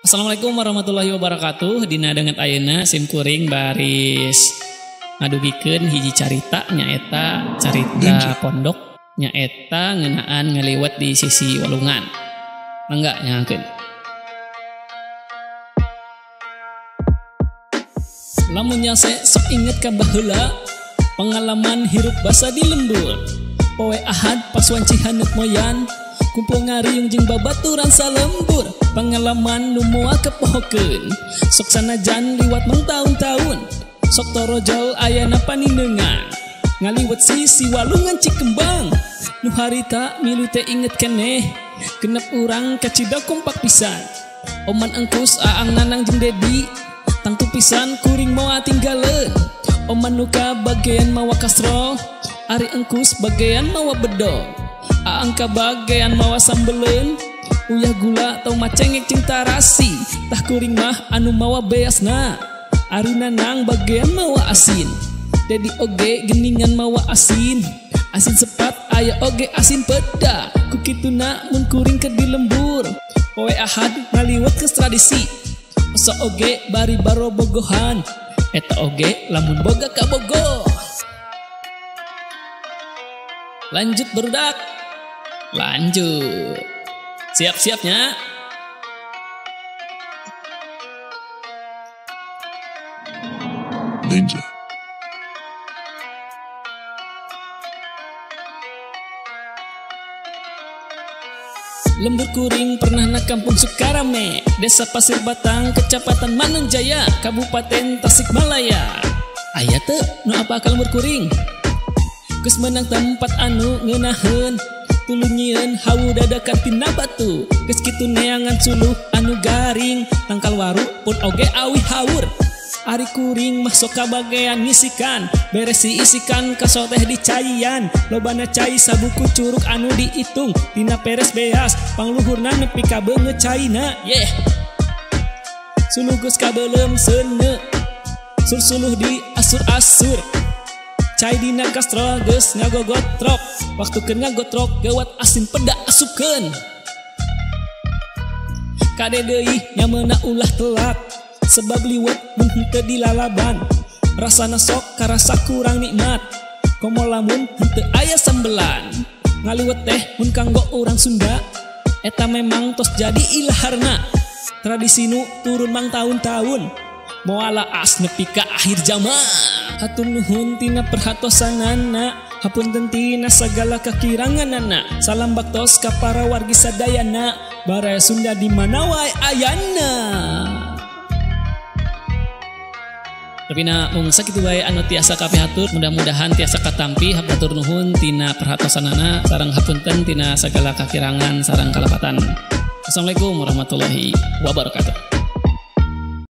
Assalamualaikum warahmatullahi wabarakatuh. Dina danget ayeuna sim kuring baris ngadugikeun hiji carita nyaeta carita pondok nyaeta ngeunaan ngaliwet di sisi walungan. Mangga nyangkeun. Lamun nyase sok inget ka baheula, pengalaman hirup basa di lembur. Poe Ahad pas wanci haneut moyan, kumpul ngariung jeung babaturan salembur. Pengalaman nu moal kepohokeun, sok sanajan liwat mangtaun-taun. Sok torojol ayana paninengan, ngaliwet sisi walungan Cikembang. Nu harita milu teh inget keneh, genep urang kacida kompak pisan. Oman engkus Aang Nanang jeung Dedi, tangtu pisan kuring moal tinggaleun. Oman nu kabagean mawa kastrol, ari engkus bagean mawa bedog, Aang kabagean mawa sambeleun. Uyah gula tomat cengek jeung tarasi, tah kuring mah anu mawa beasna. Ari Nanang bagean mawa asin, Dedi oge geningan mawa asin. Asin sepat aya oge asin peda, ku kituna mun kuring keur di lembur. Poe Ahad ngaliwet geus tradisi, sok oge bari barobogohan, eta oge lamun boga kabogoh. Lanjut barudak, lanjut. Siap-siapnya. Ninja. Lembur kuring pernah na kampung Sukarame, Desa Pasir Batang, Kecamatan Manonjaya, Kabupaten Tasikmalaya. Aya teu nu apa ka lembur kuring? Geus meunang tempat anu ngeunaheun, tuluy nyieun hawu dadakan tina batu. Geus kitu neangan suluh anu garing, tangkal waru pun oge awi haur. Ari kuring mah sok kabagean ngisikan, beres diisikan kaso teh dicaian. Lobana cai sabuku curug anu diitung, tina peres beas pangluhurna nepi ka beungeut caina. Yeh. Suluh geus kabeuleum seuneu, sur suluh di asur-asur. Cai dina kastrol geus ngagogotrok, waktu keur ngagotrok gawat asin peda asupkeun. Kade deui nyameuna ulah telat, sebab liwet mun henteu dilalaban. Rasana sok karasa kurang nikmat, komo lamun henteu aya sambelan. Ngaliwet teh mun kanggo urang Sunda, eta memang tos jadi ilaharna. Tradisi nu turun mangtaun-taun, moal laas nepi ka akhir zaman. Hatur nuhun tina perhatosanana, hapunten tina sagala kakiranganana. Salam baktos ka para wargi sadayana, baraya Sunda di mana wae ayana. Tapi na mung sakitu wae anu tiasa kapihatur, mudah-mudahan tiasa katampi. Hatur nuhun tina perhatosanana, sareng hapunten tina sagala kakirangan sareng kalepatan. Assalamualaikum warahmatullahi wabarakatuh.